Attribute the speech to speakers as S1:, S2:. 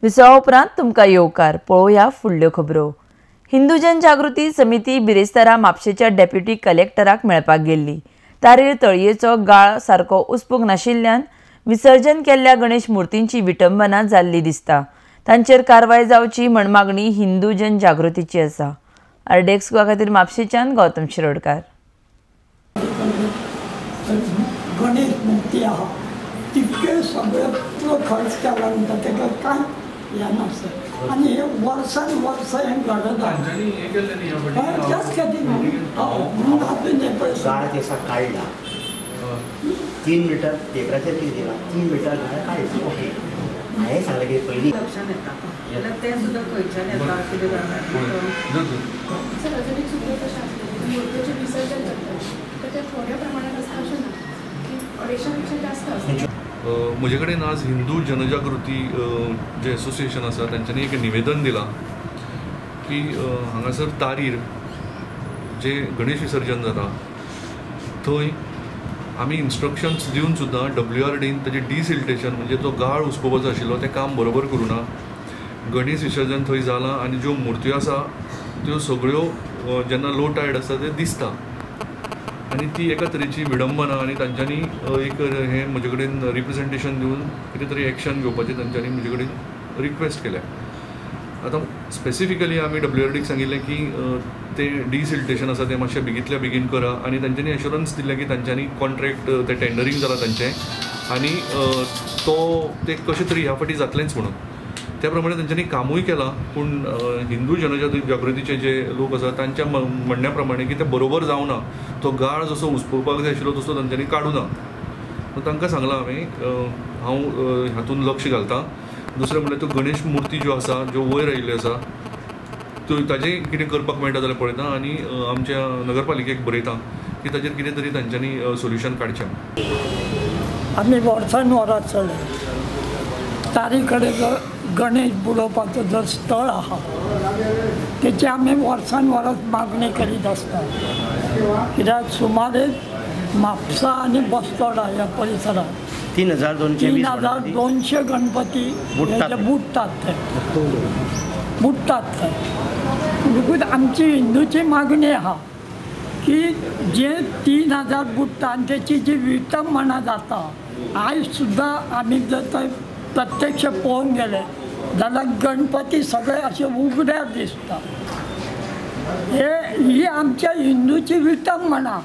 S1: विसवा उपरांत तुमकां येवकार. पळोवया फुडल्यो खबरो. हिंदू जनजागृती समिती बिरेस्तारा म्हापशेच्या डेप्युटी कलेक्टराक मेळपाक गेल्ली. तारीर तळयेचो गाळ सारको उसपूंक नाशिल्ल्यान विसर्जन केल्ल्या गणेश मूर्तींची विटंबना जाल्ली दिसता. तांचेर कारवाय जावची म्हण मागणी हिंदू जनजागृतीची आसा. आरडीएक्स गोवा खातीर म्हापशेच्यान गौतम शिरोडकार.
S2: गणेश मूर्ती आहा तितके सगळे खर्च केला म्हणटा तेका कांय हें नासता आनी हे वर्सान वर्सां हें घडत आहा. त्याच खातीर म्हणून आपूण हें पळय
S3: गाळ दिसा काडला 3 मिटर पेपराचेर कितें दिला 3 मिटर गाळ काडला. ओके, हांवें सांगलें की पयलीं
S4: लक्षात येता जाल्यार तें सुद्दां खंयच्यान येता कितें जाता.
S5: सर, अजून एक सुद्दां कशें आसलें मूर्तीचें विसर्जन करतात तर ते थोड्या प्रमाणात आसता अशें ना की 250 पेक्षा जास्त आसता.
S6: म्हजे कडेन आज हिंदू जनजागृती जे एसोसिएशन आसा तांच्यांनी एक निवेदन दिलां की हांगासर तारीर जे गणेश विसर्जन जाता थंय आमी इन्स्ट्रक्शन्स दिवन सुद्दां WRDन ताजें डिसिल्टेशन म्हणजे जो गाळ उसपोवपाचो आशिल्लो तें काम बरोबर करूं ना. गणेश विसर्जन थंय जालां आनी ज्यो मुर्त्यो आसा त्यो सगळ्यो जेन्ना लो टायड आसता ते दिसता आनी ती एका तरेची विडंबना आनी तांच्यांनी एक हें म्हजे कडेन रिप्रेजेंटेशन दिवन कितें तरी एक्शन घेवपाचें तांच्यांनी म्हजे कडेन रिक्वेस्ट केल्या. आतां स्पेसिफिकली आमी WRDक सांगिल्लें की तें डिसिल्टेशन आसा तें मातशें बेगींतल्या बेगीन करा आनी तांच्यांनी एश्योरन्स दिल्लें की तांच्यांनी कॉन्ट्रॅक्ट तें टेंडरींग जालां तांचें आनी तो तें कशें तरी ह्या फावटी जातलेंच म्हणून त्या प्रमाणे तांच्यांनी कामूय केलां. पूण हिंदू जनजागृतीचे जे लोक आसा तांच्या म्हणण्या प्रमाणे की तें बरोबर जावना, तो गाळ जसो उसपुवपाक जाय आशिल्लो तसो तांच्यांनी काडूं ना. तांकां सांगलां हांवें हांव हातूंत लक्ष घालता. दुसरें म्हणल्यार त्यो गणेश मुर्ती ज्यो आसा ज्यो वयर आयिल्ल्यो आसा त्यो ताजें कितें करपाक मेळटा जाल्यार पळयता आनी आमच्या नगरपालिकेक बरयता की ताजेर कितें तरी तांच्यांनी सोल्युशन काडचें.
S2: आमी वर्सान वरां चलय तारी कडेन जो गणेश बुडोवपाचो जो स्थळ आहा तेची आमी वर्सान वरां मागणी करीत आसता. कित्याक सुमारे म्हापसा आनी बस्तोडा ह्या परिसरात 3200 गणपती बुडटात ते बुडटात ते. म्हणटकूच आमची हिंदूची मागणी आहा की जे 3000 बुडटा आनी तेची जी विटंबना जाता आयज सुद्दां आमी जर थंय प्रत्यक्ष पळोवंक गेले जाल्यार गणपती सगळे अशे उगड्यार दिसता. हे ही आमच्या हिंदूची विटंबना.